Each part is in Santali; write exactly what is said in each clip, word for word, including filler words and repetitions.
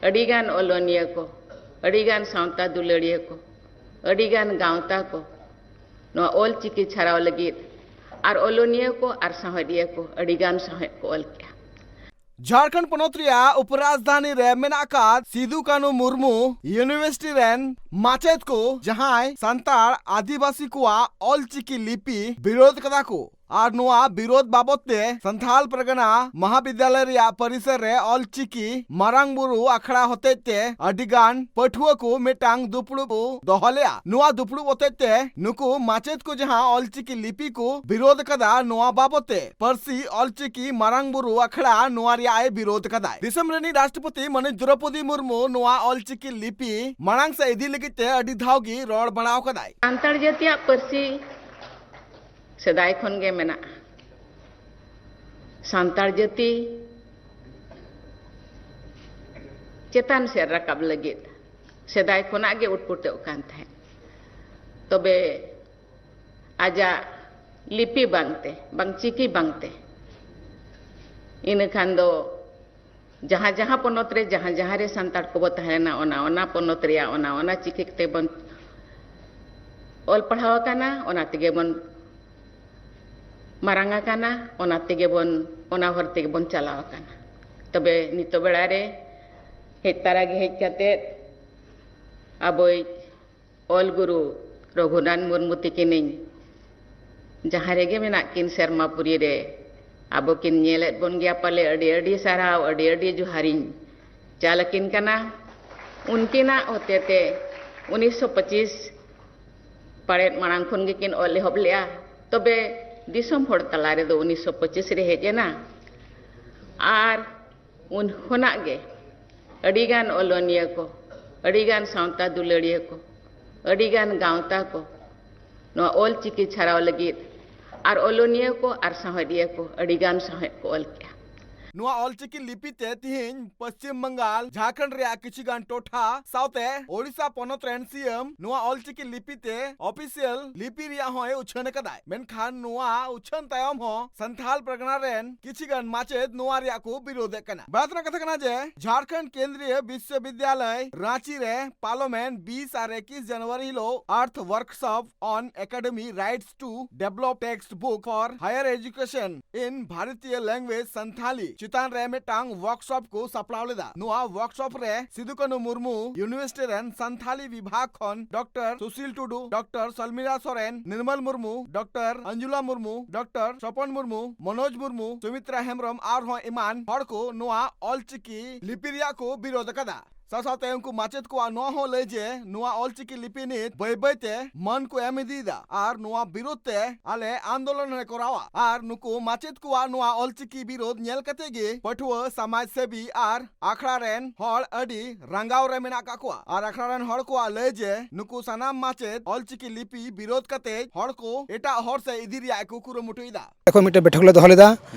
ᱟᱹᱰᱤᱜᱟᱱ ᱚᱞᱚᱱᱤᱭᱟᱹ ᱠᱚ, ᱟᱹᱰᱤᱜᱟᱱ ᱥᱟᱶᱛᱟ ᱫᱩᱞᱟᱹᱲᱤᱭᱟᱹ ᱠᱚ, ᱟᱹᱰᱤᱜᱟᱱ ᱜᱟᱶᱛᱟ ᱠᱚ ᱱᱚᱣᱟ ᱚᱞ ᱪᱤᱠᱤ ᱪᱷᱟᱨᱟᱣ ᱞᱟᱹᱜᱤᱫ ᱟᱨ ᱚᱞᱚᱱᱤᱭᱟᱹ ᱠᱚ ᱟᱨ ᱥᱟᱶᱦᱮᱫᱤᱭᱟᱹ ᱠᱚ ᱟᱹᱰᱤᱜᱟᱱ ᱥᱟᱶᱦᱮᱫ ᱠᱚ ᱚᱞ ᱠᱮᱜᱼᱟ᱾ ᱡᱷᱟᱲᱠᱷᱚᱸᱰ ᱯᱚᱱᱚᱛ ᱨᱮᱭᱟᱜ ᱩᱯᱨᱟᱡᱽᱫᱷᱟᱱᱤ ᱨᱮ ᱢᱮᱱᱟᱜ ᱟᱠᱟᱫ ᱥᱤᱫᱩ ᱠᱟᱹᱱᱩ ᱢᱩᱨᱢᱩ ᱤᱭᱩᱱᱤᱵᱷᱟᱨᱥᱤᱴᱤ ᱨᱮᱱ ᱢᱟᱪᱮᱫ ᱠᱚ, ᱡᱟᱦᱟᱸᱭ ᱥᱟᱱᱛᱟᱲ ᱟᱹᱫᱤᱵᱟᱹᱥᱤ ᱠᱚᱣᱟᱜ ᱚᱞ ᱪᱤᱠᱤ ᱞᱤᱯᱤ ᱵᱤᱨᱳᱫ ᱠᱟᱫᱟ ᱠᱚ, ᱟᱨ ᱱᱚᱣᱟ ᱵᱤᱨᱳᱫ ᱵᱟᱵᱚᱛ ᱛᱮ ᱥᱟᱱᱛᱷᱟᱞ ᱯᱟᱨᱜᱟᱱᱟ ᱢᱟᱦᱟᱵᱤᱫᱽᱭᱟᱞᱚᱭ ᱨᱮᱭᱟᱜ ᱯᱚᱨᱤᱥᱚᱨ ᱨᱮ ᱚᱞ ᱪᱤᱠᱤ ᱢᱟᱨᱟᱝ ᱵᱩᱨᱩ ᱟᱠᱷᱲᱟ ᱦᱚᱛᱮᱡ ᱛᱮ ᱟᱹᱰᱤ ᱜᱟᱱ ᱯᱟᱹᱴᱷᱩᱣᱟᱹ ᱠᱚ ᱢᱤᱫᱴᱟᱝ ᱫᱩᱯᱲᱩᱵ ᱠᱚ ᱫᱚᱦᱚ ᱞᱮᱫᱼᱟ᱾ ᱱᱚᱣᱟ ᱫᱩᱯᱲᱩᱵ ᱦᱚᱛᱮᱡ ᱛᱮ ᱱᱩᱠᱩ ᱢᱟᱪᱮᱫ ᱠᱚ ᱡᱟᱦᱟᱸ ᱚᱞ ᱪᱤᱠᱤ ᱞᱤᱯᱤ ᱠᱚ ᱵᱤᱨᱳᱫ ᱟᱠᱟᱫᱟ, ᱱᱚᱣᱟ ᱵᱟᱵᱚᱛ ᱛᱮ ᱯᱟᱹᱨᱥᱤ ᱚᱞ ᱪᱤᱠᱤ ᱢᱟᱨᱟᱝ ᱵᱩᱨᱩ ᱟᱠᱷᱲᱟ ᱱᱚᱣᱟ ᱨᱮᱭᱟᱜ ᱮ ᱵᱤᱨᱳᱫ ᱟᱠᱟᱫᱟᱭ᱾ ᱫᱤᱥᱚᱢ ᱨᱤᱱᱤᱡ ᱨᱟᱥᱴᱨᱚᱯᱚᱛᱤ ᱢᱟᱹᱱᱤᱡ ᱫᱨᱚᱯᱚᱫᱤ ᱢᱩᱨᱢᱩ ᱱᱚᱣᱟ ᱚᱞ ᱪᱤᱠᱤ ᱞᱤᱯᱤ ᱢᱟᱲᱟᱝ ᱥᱮᱫ ᱤᱫᱤ ᱞᱟᱹᱜᱤᱫ ᱛᱮ ᱟᱹᱰᱤ ᱫᱷᱟᱣ ᱜᱮ ᱨᱚᱲ ᱵᱟᱲᱟ ᱟᱠᱟᱫᱟᱭ᱾ ᱥᱟᱱᱛᱟᱲ ᱡᱟᱹᱛᱤᱭᱟᱜ ᱯᱟᱹᱨᱥᱤ ᱥᱮᱫᱟᱭ ᱠᱷᱚᱱ ᱜᱮ ᱢᱮᱱᱟᱜᱼᱟ᱾ ᱥᱟᱱᱛᱟᱲ ᱡᱟᱹᱛᱤ ᱪᱮᱛᱟᱱ ᱥᱮᱫ ᱨᱟᱠᱟᱵ ᱞᱟᱹᱜᱤᱫ ᱥᱮᱫᱟᱭ ᱠᱷᱚᱱᱟᱜ ᱜᱮ ᱩᱴᱯᱩᱴᱟᱹᱜ ᱠᱟᱱ ᱛᱟᱦᱮᱸᱫ᱾ ᱛᱚᱵᱮ ᱟᱡᱟᱜ ᱞᱤᱯᱤ ᱵᱟᱝᱛᱮ, ᱵᱟᱝ ᱪᱤᱠᱤ ᱵᱟᱝᱛᱮ, ᱤᱱᱟᱹ ᱠᱷᱟᱱ ᱫᱚ ᱡᱟᱦᱟᱸ ᱡᱟᱦᱟᱸ ᱯᱚᱱᱚᱛ ᱨᱮ, ᱡᱟᱦᱟᱸ ᱡᱟᱦᱟᱸ ᱨᱮ ᱥᱟᱱᱛᱟᱲ ᱠᱚᱵᱚ ᱛᱟᱦᱮᱸ ᱞᱮᱱᱟ, ᱚᱱᱟ ᱚᱱᱟ ᱯᱚᱱᱚᱛ ᱨᱮᱭᱟᱜ ᱚᱱᱟ ᱚᱱᱟ ᱪᱤᱠᱤ ᱛᱮᱵᱚᱱ ᱚᱞ ᱯᱟᱲᱦᱟᱣ ᱟᱠᱟᱱᱟ, ᱚᱱᱟ ᱛᱮᱜᱮ ᱵᱚᱱ ᱢᱟᱨᱟᱝ ᱟᱠᱟᱱᱟ, ᱚᱱᱟ ᱛᱮᱜᱮ ᱵᱚᱱ, ᱚᱱᱟ ᱦᱚᱨ ᱛᱮᱜᱮ ᱵᱚᱱ ᱪᱟᱞᱟᱣ ᱟᱠᱟᱱᱟ᱾ ᱛᱚᱵᱮ ᱱᱤᱛᱚᱜ ᱵᱮᱲᱟ ᱨᱮ ᱦᱮᱡ ᱛᱟᱨᱟ ᱜᱮ ᱦᱮᱡ ᱠᱟᱛᱮᱫ ᱟᱵᱚᱭᱤᱡ ᱚᱞ ᱜᱩᱨᱩ ᱨᱚᱜᱷᱩᱱᱟᱛᱷ ᱢᱩᱨᱢᱩ ᱛᱤᱠᱤᱱᱤᱧ ᱡᱟᱦᱟᱸ ᱨᱮᱜᱮ ᱢᱮᱱᱟᱜ ᱠᱤᱱ ᱥᱮᱨᱢᱟ ᱯᱩᱨᱤ ᱨᱮ, ᱟᱵᱚ ᱠᱤᱱ ᱧᱮᱞᱮᱫ ᱵᱚᱱ ᱜᱮᱭᱟ ᱯᱟᱞᱮ, ᱟᱹᱰᱤ ᱟᱹᱰᱤ ᱥᱟᱨᱦᱟᱣ, ᱟᱹᱰᱤ ᱟᱹᱰᱤ ᱡᱚᱦᱟᱨᱤᱧ ᱪᱟᱞ ᱟᱹᱠᱤᱱ ᱠᱟᱱᱟ᱾ ᱩᱱᱠᱤᱱᱟᱜ ᱦᱚᱛᱮᱛᱮ ᱩᱱᱤᱥᱥᱚ ᱯᱚᱸᱪᱤᱥ ᱯᱟᱲᱮᱫ ᱢᱟᱲᱟᱝ ᱠᱷᱚᱱ ᱜᱮᱠᱤᱱ ᱚᱞ ᱮᱦᱚᱵ ᱞᱮᱜᱼᱟ᱾ ᱛᱚᱵᱮ ᱫᱤᱥᱚᱢ ᱦᱚᱲ ᱛᱟᱞᱟ ᱨᱮᱫᱚ ᱩᱱᱤᱥᱥᱚ ᱯᱚᱸᱪᱤᱥ ᱨᱮ ᱦᱮᱡ ᱮᱱᱟ᱾ ᱟᱨ ᱩᱱ ᱠᱷᱚᱱᱟᱜ ᱜᱮ ᱟᱹᱰᱤᱜᱟᱱ ᱚᱞᱚᱱᱤᱭᱟᱹ ᱠᱚ, ᱟᱹᱰᱤᱜᱟᱱ ᱥᱟᱶᱛᱟ ᱫᱩᱞᱟᱹᱲᱤᱭᱟᱹ ᱠᱚ, ᱟᱹᱰᱤᱜᱟᱱ ᱜᱟᱶᱛᱟ ᱠᱚ ᱱᱚᱣᱟ ᱚᱞ ᱪᱤᱠᱤ ᱪᱷᱟᱨᱟᱣ ᱞᱟᱹᱜᱤᱫ ᱟᱨ ᱚᱞᱚᱱᱤᱭᱟᱹ ᱠᱚ ᱟᱨ ᱥᱟᱶᱦᱮᱫᱤᱭᱟᱹ ᱠᱚ ᱟᱹᱰᱤᱜᱟᱱ ᱥᱟᱶᱦᱮᱫ ᱠᱚ ᱚᱞ ᱠᱮᱜᱼᱟ᱾ ᱱᱚᱣᱟ ᱚᱞᱪᱤᱠᱤ ᱞᱤᱯᱤ ᱛᱮ ᱛᱤᱦᱤᱧ ᱯᱚᱥᱪᱤᱢ ᱵᱟᱝᱜᱟᱞ, ᱡᱷᱟᱲᱠᱷᱚᱸᱰ ᱨᱮᱭᱟᱜ ᱠᱤᱪᱷᱩ ᱜᱟᱱ ᱴᱚᱴᱷᱟ ᱥᱟᱶᱛᱮ ᱳᱰᱤᱥᱟ ᱯᱚᱱᱚᱛ ᱨᱮᱱ ᱥᱤ ᱮᱢ ᱱᱚᱣᱟ ᱚᱞᱪᱤᱠᱤ ᱞᱤᱯᱤ ᱛᱮ ᱚᱯᱷᱤᱥᱤᱭᱟᱞ ᱞᱤᱯᱤ ᱨᱮᱭᱟᱜ ᱦᱚᱸᱭ ᱩᱪᱷᱟᱹᱱ ᱟᱠᱟᱫᱟᱭ᱾ ᱢᱮᱱᱠᱷᱟᱱ ᱱᱚᱣᱟ ᱩᱪᱷᱟᱹᱱ ᱛᱟᱭᱚᱢ ᱦᱚᱸ ᱥᱟᱱᱛᱷᱟᱞ ᱯᱟᱨᱜᱟᱱᱟ ᱨᱮᱱ ᱠᱤᱪᱷᱩ ᱜᱟᱱ ᱢᱟᱪᱮᱫ ᱱᱚᱣᱟ ᱨᱮᱭᱟᱜ ᱠᱚ ᱵᱤᱨᱳᱫᱮᱫ ᱠᱟᱱᱟ᱾ ᱵᱟᱫ ᱨᱮᱱᱟᱜ ᱠᱟᱛᱷᱟ ᱠᱟᱱᱟ ᱡᱮ ᱡᱷᱟᱲᱠᱷᱚᱸᱰ ᱠᱮᱱᱫᱨᱤᱭᱚ ᱵᱤᱥᱥᱚᱵᱤᱫᱽᱭᱟᱞᱚᱭ ᱨᱟᱸᱪᱤ ᱨᱮ ᱯᱟᱨᱞᱟᱢᱮᱱᱴ ᱵᱤᱥ ᱟᱨ ᱮᱠᱤᱥ ᱡᱟᱱᱩᱣᱟᱨᱤ ᱦᱤᱞᱳᱜ Earth Workshop on Academy Rights to Develop Textbook for Higher Education in Bharatiya Language Santhali ᱪᱮᱛᱟᱱ ᱨᱮ ᱢᱤᱫᱴᱟᱝ ᱣᱟᱨᱠᱥᱚᱯ ᱠᱚ ᱥᱟᱯᱲᱟᱣ ᱞᱮᱫᱟ᱾ ᱱᱚᱣᱟ ᱣᱟᱨᱠᱥᱚᱯ ᱨᱮ ᱥᱤᱫᱩ ᱠᱟᱹᱱᱦᱩ ᱢᱩᱨᱢᱩ ᱤᱭᱩᱱᱤᱵᱷᱟᱨᱥᱤᱴᱤ ᱨᱮᱱ ᱥᱟᱱᱛᱷᱟᱞᱤ ᱵᱤᱵᱷᱟᱜᱽ ᱠᱷᱚᱱ doctor Sushil Tudu, doctor Salmira Soren, Nirmal Murmu, doctor Anjula Murmu, doctor Sopon Murmu, Manoj Murmu, Sumitra Hembram ᱟᱨᱦᱚᱸ ᱮᱢᱟᱱ ᱦᱚᱲ ᱠᱚ ᱱᱚᱣᱟ ᱚᱞᱪᱤᱠᱤ ᱞᱤᱯᱤ ᱨᱮᱭᱟᱜ ᱠᱚ ᱵᱤᱨᱳᱫ ᱟᱠᱟᱫᱟ᱾ ᱥᱟᱶ ᱥᱟᱶᱛᱮ ᱩᱱᱠᱩ ᱢᱟᱪᱮᱫ ᱠᱚᱣᱟᱜ ᱱᱚᱣᱟ ᱦᱚᱸ ᱞᱟᱹᱭ ᱡᱮ ᱱᱚᱣᱟ ᱚᱞᱪᱤᱠᱤ ᱞᱤᱯᱤ ᱱᱤᱛ ᱵᱟᱹᱭ ᱵᱟᱹᱭ ᱛᱮ ᱢᱟᱹᱱ ᱠᱚ ᱮᱢ ᱤᱫᱤᱭᱮᱫᱟ ᱟᱨ ᱱᱚᱣᱟ ᱵᱤᱨᱳᱫ ᱛᱮ ᱟᱞᱮ ᱟᱱᱫᱳᱞᱚᱱ ᱞᱮ ᱠᱚᱨᱟᱣᱟ ᱟᱨ ᱱᱩᱠᱩ ᱢᱟᱪᱮᱫ ᱠᱚᱣᱟᱜ ᱱᱚᱣᱟ ᱚᱞᱪᱤᱠᱤ ᱵᱤᱨᱳᱫ ᱧᱮᱞ ᱠᱟᱛᱮ ᱜᱮ ᱯᱟᱹᱴᱷᱩᱣᱟᱹ, ᱥᱚᱢᱟᱡᱽ ᱥᱮᱵᱤ ᱟᱨ ᱟᱠᱷᱲᱟ ᱨᱮᱱ ᱦᱚᱲ ᱟᱹᱰᱤ ᱨᱟᱸᱜᱟᱣ ᱨᱮ ᱢᱮᱱᱟᱜ ᱟᱠᱟᱫ ᱠᱚᱣᱟ᱾ ᱟᱨ ᱟᱠᱷᱲᱟ ᱨᱮᱱ ᱦᱚᱲ ᱠᱚᱣᱟᱜ ᱞᱟᱹᱭ ᱡᱮ ᱱᱩᱠᱩ ᱥᱟᱱᱟᱢ ᱢᱟᱪᱮᱫ ᱚᱞᱪᱤᱠᱤ ᱞᱤᱯᱤ ᱵᱤᱨᱳᱫ ᱠᱟᱛᱮ ᱦᱚᱲ ᱠᱚ ᱮᱴᱟᱜ ᱦᱚᱨ ᱥᱮᱫ ᱤᱫᱤ ᱨᱮᱭᱟᱜ ᱠᱚ ᱠᱩᱨᱩᱢᱩᱴᱩᱭᱮᱫᱟ᱾ ᱮᱠᱷᱚᱱ ᱢᱤᱫᱴᱮᱱ ᱵᱮᱴᱷᱚᱠ ᱞᱮ ᱫᱚᱦᱚ ᱞᱮᱫᱟ,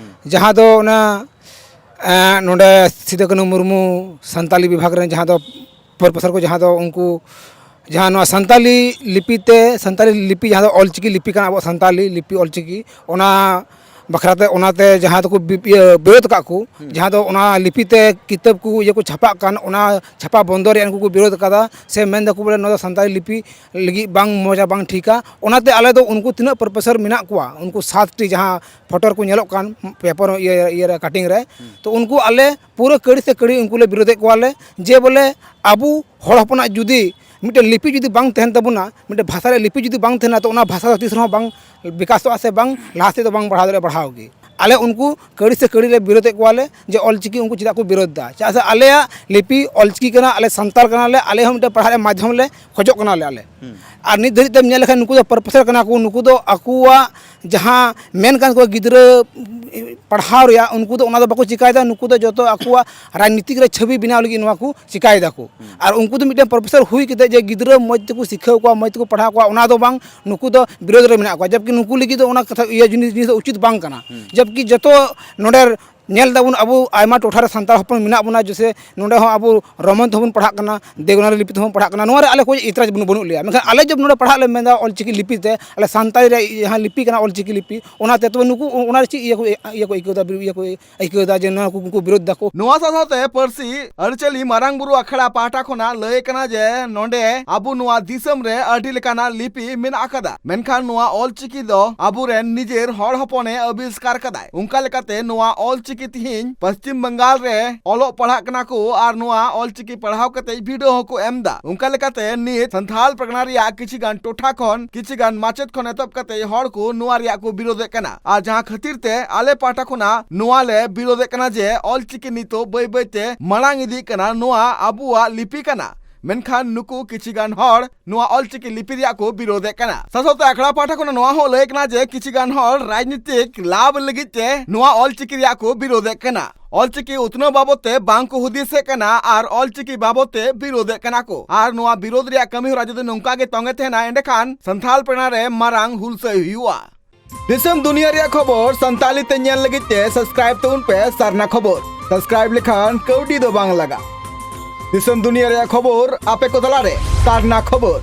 ᱡᱟᱦᱟᱸ ᱫᱚ ᱚᱱᱟ, ᱮᱸ, ᱱᱚᱰᱮ ᱥᱤᱫᱩ ᱠᱟᱹᱱᱦᱩ ᱢᱩᱨᱢᱩ ᱥᱟᱱᱛᱟᱞᱤ ᱵᱤᱵᱷᱟᱜᱽ ᱨᱮᱱ ᱡᱟᱦᱟᱸ ᱫᱚ ᱯᱨᱚᱯᱷᱮᱥᱚᱨ ᱠᱚ, ᱡᱟᱦᱟᱸ ᱫᱚ ᱩᱱᱠᱩ, ᱡᱟᱦᱟᱸ ᱱᱚᱣᱟ ᱥᱟᱱᱛᱟᱞᱤ ᱞᱤᱯᱤ ᱛᱮ, ᱥᱟᱱᱛᱟᱞᱤ ᱞᱤᱯᱤ ᱡᱟᱦᱟᱸ ᱫᱚ ᱚᱞᱪᱤᱠᱤ ᱞᱤᱯᱤ ᱠᱟᱱᱟ, ᱟᱵᱚᱣᱟᱜ ᱥᱟᱱᱛᱟᱞᱤ ᱞᱤᱯᱤ ᱚᱞᱪᱤᱠᱤ, ᱚᱱᱟ ᱵᱟᱠᱷᱨᱟ ᱛᱮ, ᱚᱱᱟᱛᱮ ᱡᱟᱦᱟᱸ ᱫᱚᱠᱚ ᱵᱤ-, ᱤᱭᱟᱹ, ᱵᱤᱨᱳᱫ ᱟᱠᱟᱫ ᱠᱚ, ᱡᱟᱦᱟᱸ ᱫᱚ ᱚᱱᱟ ᱞᱤᱯᱤ ᱛᱮ ᱠᱤᱛᱟᱹᱵ ᱠᱚ, ᱤᱭᱟᱹ ᱠᱚ ᱪᱷᱟᱯᱟᱜ ᱠᱟᱱ, ᱚᱱᱟ ᱪᱷᱟᱯᱟ ᱵᱚᱱᱫᱚ ᱨᱮᱭᱟᱜ ᱩᱱᱠᱩ ᱠᱚ ᱵᱤᱨᱳᱫ ᱟᱠᱟᱫᱟ, ᱥᱮ ᱢᱮᱱ ᱫᱟᱠᱚ ᱵᱚᱞᱮ ᱱᱚᱣᱟ ᱫᱚ ᱥᱟᱱᱛᱟᱞᱤ ᱞᱤᱯᱤ ᱞᱟᱹᱜᱤᱫ ᱵᱟᱝ ᱢᱚᱡᱟ, ᱵᱟᱝ ᱴᱷᱤᱠᱟ᱾ ᱚᱱᱟᱛᱮ ᱟᱞᱮ ᱫᱚ ᱩᱱᱠᱩ ᱛᱤᱱᱟᱹᱜ ᱯᱨᱚᱯᱷᱮᱥᱚᱨ ᱢᱮᱱᱟᱜ ᱠᱚᱣᱟ, ᱩᱱᱠᱩ ᱥᱟᱛ ᱴᱤ ᱡᱟᱦᱟᱸ ᱯᱷᱳᱴᱳ ᱨᱮᱠᱚ ᱧᱮᱞᱚᱜ ᱠᱟᱱ ᱯᱮᱯᱟᱨ ᱤᱭᱟᱹ, ᱤᱭᱟᱹ ᱨᱮ, ᱠᱟᱴᱤᱝ ᱨᱮ, ᱛᱚ ᱩᱱᱠᱩ ᱟᱞᱮ ᱯᱩᱨᱟᱹ ᱠᱟᱹᱲᱤ ᱥᱮ ᱠᱟᱹᱲᱤ ᱩᱱᱠᱩ ᱞᱮ ᱵᱤᱨᱳᱫᱮᱫ ᱠᱚᱣᱟᱞᱮ ᱡᱮ ᱵᱚᱞᱮ ᱟᱵᱚ ᱦᱚᱲ ᱦᱚᱯᱚᱱᱟᱜ ᱡᱩᱫᱤ ᱢᱤᱫᱴᱮᱱ ᱞᱤᱯᱤ ᱡᱩᱫᱤ ᱵᱟᱝ ᱛᱟᱦᱮᱱ ᱛᱟᱵᱚᱱᱟ, ᱢᱤᱫᱴᱮᱱ ᱵᱷᱟᱥᱟ ᱨᱮ ᱞᱤᱯᱤ ᱡᱩᱫᱤ ᱵᱟᱝ ᱛᱟᱦᱮᱱᱟ, ᱛᱚ ᱚᱱᱟ ᱵᱷᱟᱥᱟ ᱫᱚ ᱛᱤᱥ ᱨᱮᱦᱚᱸ ᱵᱟᱝ ᱵᱤᱠᱟᱥᱚᱜᱼᱟ ᱥᱮ ᱵᱟᱝ ᱞᱟᱦᱟ ᱥᱮᱫ ᱫᱚ ᱵᱟᱝ ᱵᱟᱲᱦᱟᱣ ᱫᱟᱲᱮᱭᱟᱜᱼᱟ, ᱵᱟᱲᱦᱟᱣ ᱜᱮ᱾ ᱟᱞᱮ ᱩᱱᱠᱩ ᱠᱟᱹᱲᱤ ᱥᱮ ᱠᱟᱹᱲᱤ ᱞᱮ ᱵᱤᱨᱳᱫᱮᱫ ᱠᱚᱣᱟᱞᱮ ᱡᱮ ᱚᱞᱪᱤᱠᱤ ᱩᱱᱠᱩ ᱪᱮᱫᱟᱜ ᱠᱚ ᱵᱤᱨᱳᱫ ᱮᱫᱟ᱾ ᱪᱮᱫᱟᱜ ᱥᱮ ᱟᱞᱮᱭᱟᱜ ᱞᱤᱯᱤ ᱚᱞᱪᱤᱠᱤ ᱠᱟᱱᱟ, ᱟᱞᱮ ᱥᱟᱱᱛᱟᱲ ᱠᱟᱱᱟᱞᱮ, ᱟᱞᱮ ᱦᱚᱸ ᱢᱤᱫᱴᱮᱱ ᱯᱟᱲᱦᱟᱜ ᱨᱮᱭᱟᱜ ᱢᱟᱫᱽᱫᱷᱚᱢ ᱞᱮ ᱠᱷᱚᱡᱚᱜ ᱠᱟᱱᱟᱞᱮ ᱟᱞᱮ᱾ ᱟᱨ ᱱᱤᱛ ᱫᱷᱟᱹᱨᱤᱡ ᱛᱮᱢ ᱧᱮᱞ ᱞᱮᱠᱷᱟᱱ ᱱᱩᱠᱩ ᱫᱚ ᱯᱨᱚᱯᱷᱮᱥᱚᱨ ᱠᱟᱱᱟ ᱠᱚ, ᱱᱩᱠᱩ ᱫᱚ ᱟᱠᱚᱣᱟᱜ ᱡᱟᱦᱟᱸ ᱢᱮᱱ ᱠᱟᱱ ᱠᱚ ᱜᱤᱫᱽᱨᱟᱹ ᱯᱟᱲᱦᱟᱣ ᱨᱮᱭᱟᱜ, ᱩᱱᱠᱩ ᱫᱚ ᱚᱱᱟ ᱫᱚ ᱵᱟᱠᱚ ᱪᱤᱠᱟᱭᱮᱫᱟ, ᱱᱩᱠᱩ ᱫᱚ ᱡᱚᱛᱚ ᱟᱠᱚᱣᱟᱜ ᱨᱟᱡᱽᱱᱤᱛᱤᱠ ᱨᱮ ᱪᱷᱚᱵᱤ ᱵᱮᱱᱟᱣ ᱞᱟᱹᱜᱤᱫ ᱱᱚᱣᱟ ᱠᱚ ᱪᱤᱠᱟᱭ ᱫᱟᱠᱚ᱾ ᱟᱨ ᱩᱱᱠᱩ ᱫᱚ ᱢᱤᱫᱴᱮᱱ ᱯᱨᱚᱯᱷᱮᱥᱚᱨ ᱦᱩᱭ ᱠᱟᱛᱮ ᱡᱮ ᱜᱤᱫᱽᱨᱟᱹ ᱢᱚᱡᱽ ᱛᱮᱠᱚ ᱥᱤᱠᱷᱟᱹᱣ ᱠᱚᱣᱟ, ᱢᱚᱡᱽ ᱛᱮᱠᱚ ᱯᱟᱲᱦᱟᱣ ᱠᱚᱣᱟ, ᱚᱱᱟ ᱫᱚ ᱵᱟᱝ, ᱱᱩᱠᱩ ᱫᱚ ᱵᱤᱨᱳᱫᱷ ᱨᱮ ᱢᱮᱱᱟᱜ ᱠᱚᱣᱟ᱾ ᱡᱚᱵᱠᱤ ᱱᱩᱠᱩ ᱞᱟᱹᱜᱤᱫ ᱫᱚ ᱚᱱᱟ ᱠᱟᱛᱷᱟ, ᱤᱭᱟᱹ ᱡᱤᱱᱤᱥ, ᱡᱤᱱᱤᱥ ᱫᱚ ᱩᱪᱤᱛ ᱵᱟᱝ ᱠᱟᱱᱟ᱾ ᱡᱚᱵᱠᱤ ᱡᱚᱛᱚ ᱱᱚᱰᱮ ᱧᱮᱞ ᱫᱟᱵᱚᱱ, ᱟᱵᱚ ᱟᱭᱢᱟ ᱴᱚᱴᱷᱟ ᱨᱮ ᱥᱟᱱᱛᱟᱲ ᱦᱚᱯᱚᱱ ᱢᱮᱱᱟᱜ ᱵᱚᱱᱟ, ᱡᱮᱥᱮ ᱱᱚᱰᱮ ᱦᱚᱸ ᱟᱵᱚ ᱨᱳᱢᱟᱱ ᱛᱮᱦᱚᱸ ᱵᱚᱱ ᱯᱟᱲᱦᱟᱜ ᱠᱟᱱᱟ, ᱫᱮᱵᱽᱱᱟᱜᱚᱨᱤ ᱞᱤᱯᱤ ᱛᱮᱦᱚᱸ ᱵᱚᱱ ᱯᱟᱲᱦᱟᱜ ᱠᱟᱱᱟ, ᱱᱚᱣᱟ ᱨᱮ ᱟᱞᱮ ᱠᱚ ᱮᱛᱨᱟᱡᱽ ᱵᱟᱹᱱᱩᱜ, ᱵᱟᱹᱱᱩᱜ ᱞᱮᱭᱟ᱾ ᱢᱮᱱᱠᱷᱟᱱ ᱟᱞᱮ ᱡᱚᱵ ᱱᱚᱰᱮ ᱯᱟᱲᱦᱟᱜ ᱞᱮ ᱢᱮᱱᱫᱟ ᱚᱞᱪᱤᱠᱤ ᱞᱤᱯᱤ ᱛᱮ, ᱟᱞᱮ ᱥᱟᱱᱛᱟᱲᱤ ᱨᱮ ᱡᱟᱦᱟᱸ ᱞᱤᱯᱤ ᱠᱟᱱᱟ ᱚᱞᱪᱤᱠᱤ ᱞᱤᱯᱤ, ᱚᱱᱟᱛᱮ, ᱛᱚᱵᱮ ᱱᱩᱠᱩ ᱚᱱᱟ ᱨᱮ ᱪᱮᱫ ᱤᱭᱟᱹ ᱠᱚ, ᱤᱭᱟᱹ ᱠᱚ ᱟᱹᱭᱠᱟᱹᱣ ᱮᱫᱟ, ᱤᱭᱟᱹ ᱠᱚ ᱟᱹᱭᱠᱟᱹᱣ ᱮᱫᱟ ᱡᱮ ᱱᱚᱣᱟ ᱠᱚ, ᱩᱱᱠᱩ ᱵᱤᱨᱳᱫ ᱫᱟᱠᱚ᱾ ᱱᱚᱣᱟ ᱥᱟᱶ ᱥᱟᱶᱛᱮ ᱯᱟᱹᱨᱥᱤ ᱟᱹᱨᱤᱪᱟᱹᱞᱤ ᱢᱟᱨᱟᱝ ᱵᱩᱨᱩ ᱟᱠᱷᱲᱟ ᱯᱟᱦᱴᱟ ᱠᱷᱚᱱᱟᱜ ᱞᱟᱹᱭ ᱠᱟᱱᱟ ᱡᱮ ᱱᱚᱰᱮ ᱟᱵᱚ ᱱᱚᱣᱟ ᱫᱤᱥᱚᱢ ᱨᱮ ᱟᱹᱰᱤ ᱞᱮᱠᱟᱱᱟᱜ ᱞᱤᱯᱤ ᱢᱮᱱᱟᱜ ᱟᱠᱟᱫᱟ, ᱢᱮᱱᱠᱷᱟᱱ ᱱᱚᱣᱟ ᱚᱞᱪᱤᱠᱤ ᱫᱚ ᱟᱵᱚᱨᱮᱱ ᱱᱤᱡᱮᱨ ᱦᱚᱲ ᱦᱚᱯᱚᱱᱮ ᱟᱵᱤᱥᱠᱟᱨ ᱠᱟᱫᱟᱭ᱾ ᱚᱱᱠᱟ ᱞᱮᱠᱟᱛᱮ ᱱᱚᱣᱟ ᱚᱞᱪᱤᱠᱤ ᱛᱤᱦᱤᱧ ᱯᱚᱥᱪᱤᱢ ᱵᱟᱝᱜᱟᱞ ᱨᱮ ᱚᱞᱚᱜ ᱯᱟᱲᱦᱟᱜ ᱠᱟᱱᱟ ᱠᱚ ᱟᱨ ᱱᱚᱣᱟ ᱚᱞᱪᱤᱠᱤ ᱯᱟᱲᱦᱟᱣ ᱠᱟᱛᱮ ᱵᱤᱰᱟᱹᱣ ᱦᱚᱸᱠᱚ ᱮᱢ ᱮᱫᱟ᱾ ᱚᱱᱠᱟ ᱞᱮᱠᱟᱛᱮ ᱱᱤᱛ ᱥᱟᱱᱛᱷᱟᱞ ᱯᱟᱨᱜᱟᱱᱟ ᱨᱮᱭᱟᱜ ᱠᱤᱪᱷᱤ ᱜᱟᱱ ᱴᱚᱴᱷᱟ ᱠᱷᱚᱱ ᱠᱤᱪᱷᱤ ᱜᱟᱱ ᱢᱟᱪᱮᱫ ᱠᱷᱚᱱ ᱮᱛᱚᱦᱚᱵ ᱠᱟᱛᱮ ᱦᱚᱲ ᱠᱚ ᱱᱚᱣᱟ ᱨᱮᱭᱟᱜ ᱠᱚ ᱵᱤᱨᱳᱫᱮᱫ ᱠᱟᱱᱟ, ᱟᱨ ᱡᱟᱦᱟᱸ ᱠᱷᱟᱹᱛᱤᱨ ᱛᱮ ᱟᱞᱮ ᱯᱟᱦᱴᱟ ᱠᱷᱚᱱᱟᱜ ᱱᱚᱣᱟ ᱞᱮ ᱵᱤᱨᱳᱫᱮᱫ ᱠᱟᱱᱟ ᱡᱮ ᱚᱞᱪᱤᱠᱤ ᱱᱤᱛᱚᱜ ᱵᱟᱹᱭ ᱵᱟᱹᱭ ᱛᱮ ᱢᱟᱲᱟᱝ ᱤᱫᱤᱜ ᱠᱟᱱᱟ, ᱱᱚᱣᱟ ᱟᱵᱚᱣᱟᱜ ᱞᱤᱯᱤ ᱠᱟᱱᱟ᱾ ᱢᱮᱱᱠᱷᱟᱱ ᱱᱩᱠᱩ ᱠᱤᱪᱷᱤ ᱜᱟᱱ ᱦᱚᱲ ᱱᱚᱣᱟ ᱚᱞᱪᱤᱠᱤ ᱞᱤᱯᱤ ᱨᱮᱭᱟᱜ ᱠᱚ ᱵᱤᱨᱳᱫᱮᱫ ᱠᱟᱱᱟ᱾ ᱥᱟᱶᱛᱮ ᱟᱠᱷᱲᱟ ᱯᱟᱦᱴᱟ ᱠᱷᱚᱱ ᱱᱚᱣᱟ ᱦᱚᱸ ᱞᱟᱹᱭ ᱠᱟᱱᱟ ᱡᱮ ᱠᱤᱪᱷᱤ ᱜᱟᱱ ᱦᱚᱲ ᱨᱟᱡᱽᱱᱤᱛᱤᱠ ᱞᱟᱵᱷ ᱞᱟᱹᱜᱤᱫ ᱛᱮ ᱱᱚᱣᱟ ᱚᱞᱪᱤᱠᱤ ᱨᱮᱭᱟᱜ ᱠᱚ ᱵᱤᱨᱳᱫᱮᱫ ᱠᱟᱱᱟ᱾ ᱚᱞᱪᱤᱠᱤ ᱩᱛᱱᱟᱹᱣ ᱵᱟᱵᱚᱫ ᱛᱮ ᱵᱟᱝ ᱠᱚ ᱦᱩᱫᱤᱥᱮᱫ ᱠᱟᱱᱟ ᱟᱨ ᱚᱞᱪᱤᱠᱤ ᱵᱟᱵᱚᱫ ᱛᱮ ᱵᱤᱨᱳᱫᱮᱫ ᱠᱟᱱᱟ ᱠᱚ᱾ ᱟᱨ ᱱᱚᱣᱟ ᱵᱤᱨᱳᱫ ᱨᱮᱭᱟᱜ ᱠᱟᱹᱢᱤ ᱦᱚᱨᱟ ᱡᱩᱫᱤ ᱱᱚᱝᱠᱟ ᱜᱮ ᱛᱚᱸᱜᱮ ᱛᱟᱦᱮᱱᱟ, ᱮᱸᱰᱮᱠᱷᱟᱱ ᱥᱟᱱᱛᱷᱟᱞ ᱯᱟᱨᱜᱟᱱᱟ ᱨᱮ ᱢᱟᱨᱟᱝ ᱦᱩᱞᱥᱟᱹᱭ ᱦᱩᱭᱩᱜᱼᱟ᱾ ᱫᱤᱥᱚᱢ ᱫᱩᱱᱤᱭᱟᱹ ᱨᱮᱭᱟᱜ ᱠᱷᱚᱵᱚᱨ ᱥᱟᱱᱛᱟᱲᱤ ᱛᱮ ᱧᱮᱞ ᱞᱟᱹᱜᱤᱫ ᱛᱮ ᱥᱟᱵᱥᱠᱨᱟᱭᱤᱵ ᱛᱟᱵᱚᱱ ᱯᱮ ᱥᱟᱨᱱᱟ ᱠᱷᱚᱵᱚᱨ᱾ ᱥᱟᱵᱥᱠᱨᱟᱭᱤᱵ ᱞᱮᱠᱷᱟᱱ ᱠᱟᱹᱣᱰᱤ ᱫᱚ ᱵᱟᱝ ᱞᱟᱜᱟᱜ᱾ ᱫᱤᱥᱚᱢ ᱫᱩᱱᱤᱭᱟᱹ ᱨᱮᱭᱟᱜ ᱠᱷᱚᱵᱚᱨ ᱟᱯᱮ ᱠᱚ ᱛᱟᱞᱟᱨᱮ ᱥᱟᱨᱱᱟ ᱠᱷᱚᱵᱚᱨ᱾